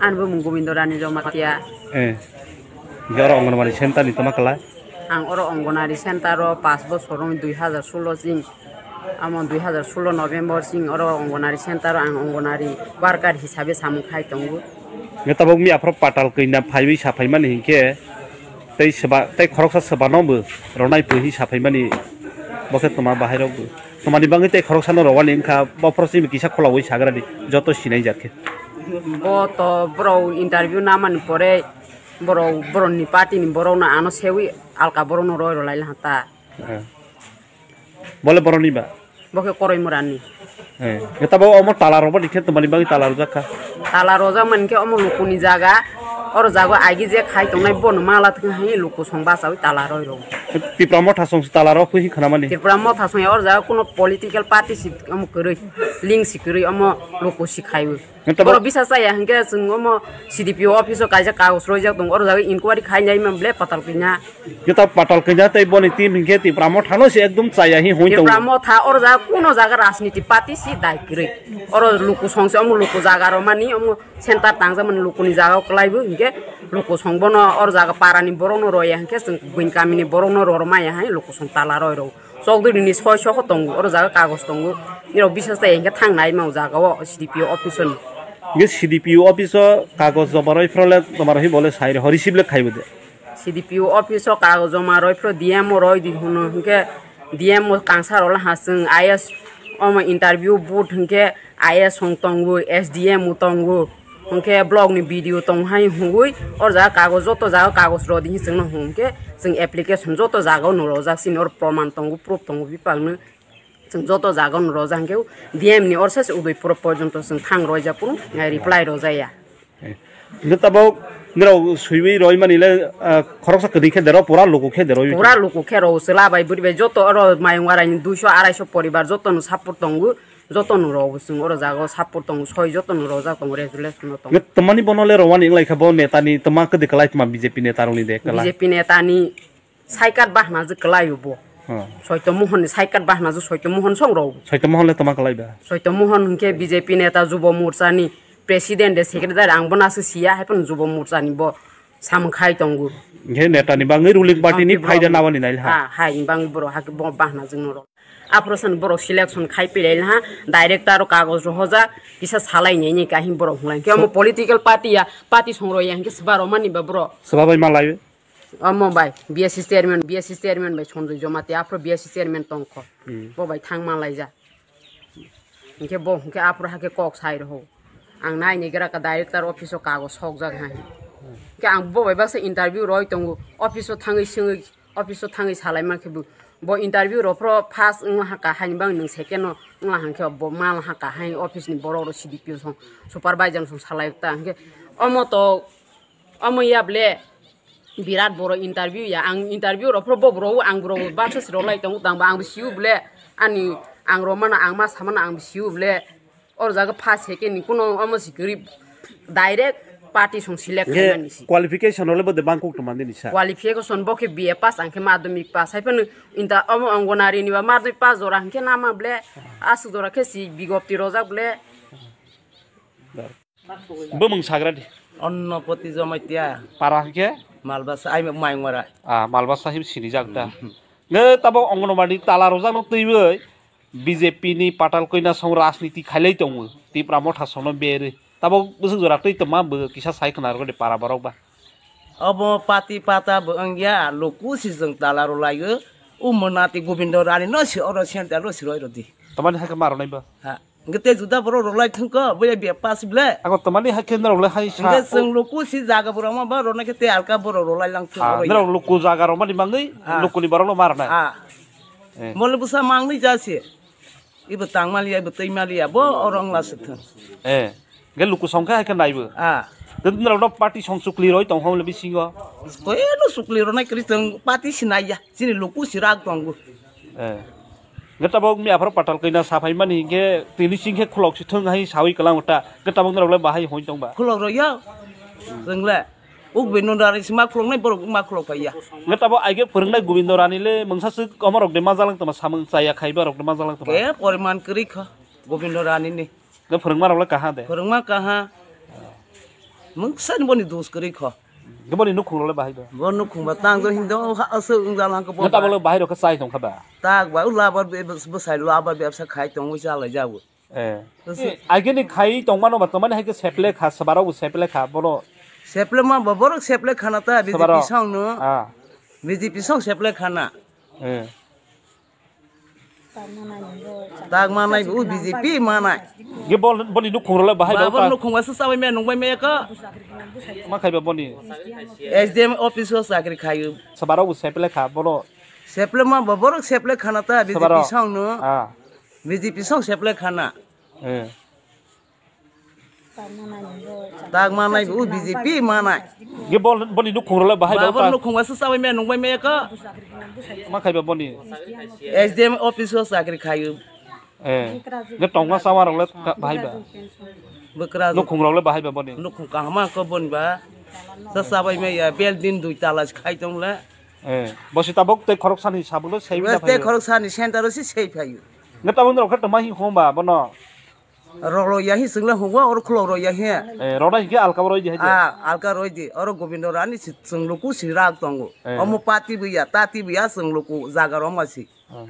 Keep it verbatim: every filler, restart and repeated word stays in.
Ani bumung Gobindo Rani Jamatia. Eh. Hingke oro Anganwadi center ni toma kala? Ang oro Anganwadi center o pash bosor wng dui hazar solo ching. Amo dui hazar solo November ching oro Anganwadi center o ang Anganwadi worker hisabe samung khai tongo. Hingke tabok mi aphro patal kanya phaiwi sa phaimani hingke tei seba, tei khoroksa sebano bo ronai pui sa phaimani bo khe toma bahai rok bo. Tomani bangwi tei khoroksa no rowani wngkha, bophoro simi kisa khulogwi sagradi, joto sinai jak khe. Bo to borok interview namani pore borok, borokni party ni borok no ano sewi alka borok no roi rwlai laha ta. Eh. Bole borokni ba? Bo khe koroi murani. Eh. Eta bo omo tala rok bo dikhe tomani bangwi tala rwjak kha. Tala rojak mani khe omo lukuni jaga, oro jaga agi je khai tongnai bono mala thwng hai luku song bachawi tala roi rw. Tipra motha song tala rok phui khana mani. Tipra motha song ya oro jaga kuno political party si omo kwrwi, link si kwrwi omo luku si khaiwi. Nang tabo- Borok bisa chaya hingke chwng omo C D P O office o kaisa kagoj roijak tongo, oro jaga inquiry khainai man ble patal kanya. Nang tabo patal kanya tei boni team hingke Tipra motha no se ekdom chaya hi hoi tongo. Tipra motha oro jaga kuno jaga rajniti party si dai kwrwi. Oro luku song se omo luku jaga romani omo center tangjak mani lukuni jaga o kwlai bo hingke luku song bono oro jaga para ni borok no roya hingke chwng buini kami ni borok no rormaya hai luku song tala roi rw. Chokdwini soi soko tongo, oro jaga kagoj tongo. Nirok bisas chaya hingke thang nai ma o jaga o C D P O office o ni. Hingke C D P O office o kagoj joma roi phro le, joma roi phro le sai rw, receive le khai bo de. C D P O office o kagoj joma roi phro D M o roi di hwno, hingke D M o kangsa rok le ha chwng I S omo interview board hingke I S hong tongo, S D M o tongo. Hwnkhe block ni B D O tong hai hwnwi, o jaga kagoj, joto jaga kagoj rw di hwnwi chwngno hwn hwnkhe chwng application joto jaga o no rojak, chini oro proman tongo, proof tongo, bipang no chwng joto jaga o no rojak, hwnkhe D M ni orsa se Udaipur porjonto chwng thang rojak, kunu reply rojak ya. Hwnkhe tabok nirok swiwi roimani le, ah, khoroksa kwrwi khe dero, pura luku khe dero. Pura luku khe rw, chwla bai bwrwi bai joto oro Mayung Arai ni duiso araiso poribar joto no support tongo. Joto no rw bo chwng oro jaga o support tongo, soi joto no rojak tongo, resolution no tongo. Nge twmani bono le rwani wnglaikha bo neta ni twma kwdwi kwlai tma B J P neta rokni de kwlai. B J P neta ni saikat bahna je kwlai bo. Hmm. Soito Mohon ni saikat bahna je Soito Mohon song rw. Soito Mohon le twma kwlai ba? Soito Mohon hwnkhe B J P neta Jubo Morcha ni president de secretary ang bo nasu siya hai phano Jubo Morcha ni bo samung khai tongo. Nge neta ni bangwi ruling party ni phaida nabani nai ha. Ha, hai ni bangwi borok hake bo bahna jwng no rw. Aphro san borok selection khai pilai ha, director o kagoj rohojak, kisa salai nai nai kahim borok hwnlai. Khe omo political party ya, party song rw ya, hwnkhe swba rw mani ba borok. Swba bai ma lai? Omo bai, B S C chairman, B S C chairman bai Sanjoy Jamatia, aphro B S C chairman tongkho. Hmm. Bo bai thang ma laijak. Hwnkhe bo hwnkhe aphro hakhe kok sai rw. Ang nai nai gra ka director office o kagoj sokjak hai. Hwnkhe ang bo bai baksa interview roi tongo, office o thangwi swngwi Office o thangwi salai mankhe bo, bo interview rw phro first wng ha kahai ni bangwi nwng second no wng ha hwnkhe bo mal ha kahai office ni borok rw C D P O song supervisor song salai ta hwnkhe omo to omo ya ble birat boro interview ya ang interview rw phro bo rw ang rw baksa si rw lai tongo tang ba ang bo si u ble ani ang rw mano ang ma sa mano ang bo si u ble. Oro jaga first second ni kuno omo si kwrwi direct party song select khaimani si. Qualification role bo de bangkok to mande ni sa. Qualification bo khe B A pass ang khe madhyamik pass hai phano inta omo Anganwadi ni ba madhyamik pass jora hwnkhe nama ble aswk jora khe si bigopti rojak ble. Bumung sagra di. Onnopoti Jamatia. Para hwnkhe? Malbasa ai Mayungmara. Ah, Malbasa him sini jak da. Hmm. Nge tabo Anganwadi tala rojak no twiwi. B J P ni patal koina song rajniti khailai tongo, Tipra motha songno berwi. Tabok bwswk jora twi tongma bw kisa sai khna rwdi para borok ba. Obo pati pata bo wngya, luku si jwng tala rwlaiyo. O mwnati Gobindo Rani no si oro center ro si roi rwdi. Tamani hai khe ma rwnai ba? Ha. Hwnkhe tei juda borok rwlai thwngkho, boya B A pass ble. Ako tamani hai khe norok le hai sa. Hwnkhe chwng luku si jaga borok ma ba rwnai khe tei alka borok rwlai lang thwng oro ya. Norok luku jaga rwmani bangwi lukuni borok no ma rwnai. Ha. Eh. Mole bwsa mangni ja se. Ibo tang maliya, ibo twi maliya, bo oro wngla se thwng. Eh, ge luku song khe hai khe naibo. Ah. Tei norok no party song chukli roi tong hom le bisingo. Koi no chukli rwnai kwrwi thwng, party sinai ya. Chini luku si rak tongo. Eh. Ge tabok mi aphar patal kaina saphai mani ge tini sing khe khulok si thwng hai sawi kwlang ta. Ge tabok norok le bahai hoi tong ba. Khulok roi ya. Thwng le. Uk bai nung rari si ma khulok nai borok ma khulok pai ya. Nge tabo aige phwrwngnai Gobindo Rani le mungsa swk omo rok de ma jalang tama samung chaya khai ba rok de ma jalang tama. Ke poriman kwrwi kha Gobindo Rani ni. Nge phwrwngma rok le kaha de. Phwrwngma kaha. Mungsa ni boni dos kwrwi kho. Boni nukhung rok le bahai ba? Bo nukhung ba tang do hindo ha aswk wng jala hangkhe bo. Neta ba. Bolo bahai rok khe chai tong kha ba? Tak ba, u labar be-, bwsai labar bebsa khai tongwi chalai jago. Eh. Bwsai. Eh, agini khai tongmano ba, tongmani hai khe seple kha, swbarok bo seple kha, bono. Seple ma ba, borok seple khana ta, Swbarok. B J P song no. Ah. B J P song seple khana. Eh. Tak manai bo, B J P manai. Ge bol, boni nukhung rok le bahai ba, ba, bor ta. Nukhung ba se chabai me, nungbai me ka. Ma khai ba boni? S D M office o chakri khayo. Swbarok bo seple kha, bono. Seple ma ba, borok seple khana ta, Swbarok. B J P song no. Ah. B J P song seple khana. Eh. Tak manai bo, B J P manai. Ge bol, boni nukhung rok le bahai ba, ba, bor ta. Nukhung ba se chabai me, nungbai me ka. Ma khai ba boni? S D M office o chakri khayo. Eh. Ge tongma sama rok le ka-, bahai ba? Bwkra. Nukhung rok le bahai ba boni? Nukhung kahama ko boni ba. Sa chabai me ya, building dui tala khai tong le. Eh. Bosi tabok tei khorok sani sabuk le sei. Wes tei khorok sani center o si sei phayo. Ge tabok rok khe tongma hi hom ba bono? Rolo yahi swngle hungwa, oro khulok ro yahi. Eh, rona hinkhe alka roi di hai de. Ah, alka roi di. Oro Gobindo Rani si-, chwngluku si rak tongo. Eh. Omo pati buya, tati buya chwngluku jaga roma si. Hmm.